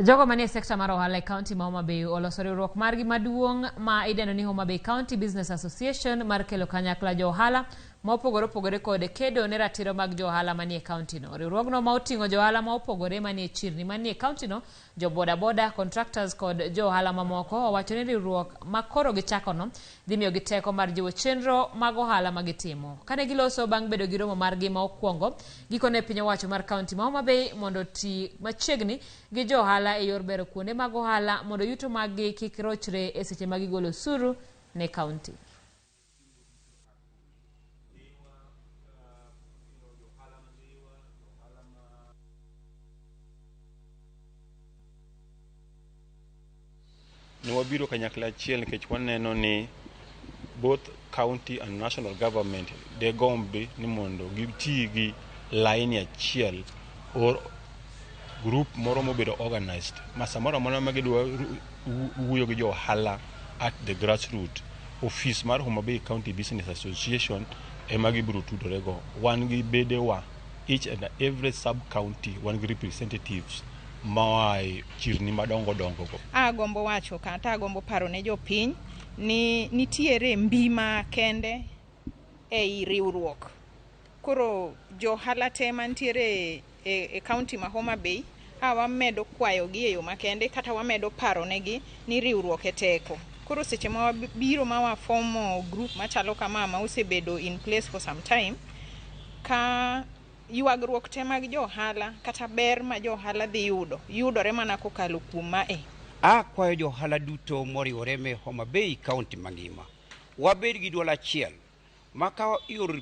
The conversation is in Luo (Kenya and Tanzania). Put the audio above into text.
Jogo manie sekta mar ohala e kaunti ma Homa Bay oloso riwruok margi maduong' ma idendo ni Homa Bay County Business Association mar kelo kanyakla jo ohala ma opogore opogore kod kedo ne ratiro mag jo ohala manie kaunti no. Riwruogno ma oting'o jo ohala ma opogore manie chirni manie kaunti no, jo boda boda, contractors kod jo ohala mamoko owacho ni riwruok ma koro gichakono dhi miyogi teko mar jiwo chenro mag ohala ma gitimo. Kane giloso bang' bedo gi romo margi ma okwongo, gikone piny owacho mar kaunti ma Homa Bay mondo oti machiegni gi jo ohala e yor bero kuonde mag ohala mondo yuto maggi kik rochre e seche ma gigolo osuru ne kaunti. Ne wabiro kanyakla achiel nikech waneno ni both county and national government degombi ni mondo giti gi laini achiel or group moro mobedo organized ma samoro amora ma gidwa wuoyo gi jo ohala at the grassroot office mar Homa Bay County Business Association ema gibiro tudore go. Wan gi bedewa each and every sub county wan gi representatives moa e chirni madongo dongo go. Agombo wacho kata agombo paro ne jopiny ni nitiere mbi makende ei riwruok. Koro johala te mantiere e county ma Homa Bay a wamedo kwayogi e yo makende kata wamedo paro negi ni riwruok e teko. Koro seche ma wabiro ma wafomo group machalo kama ma osebedo in place for some time, ka ywagruok te mag jo ohala kata ber ma jo ohala dhi yudo yudore mana kokalo kuom mae. Akwayo jo ohala duto moriwore me Homa Bay County mangima wabed gi duol achiel ma ka ioro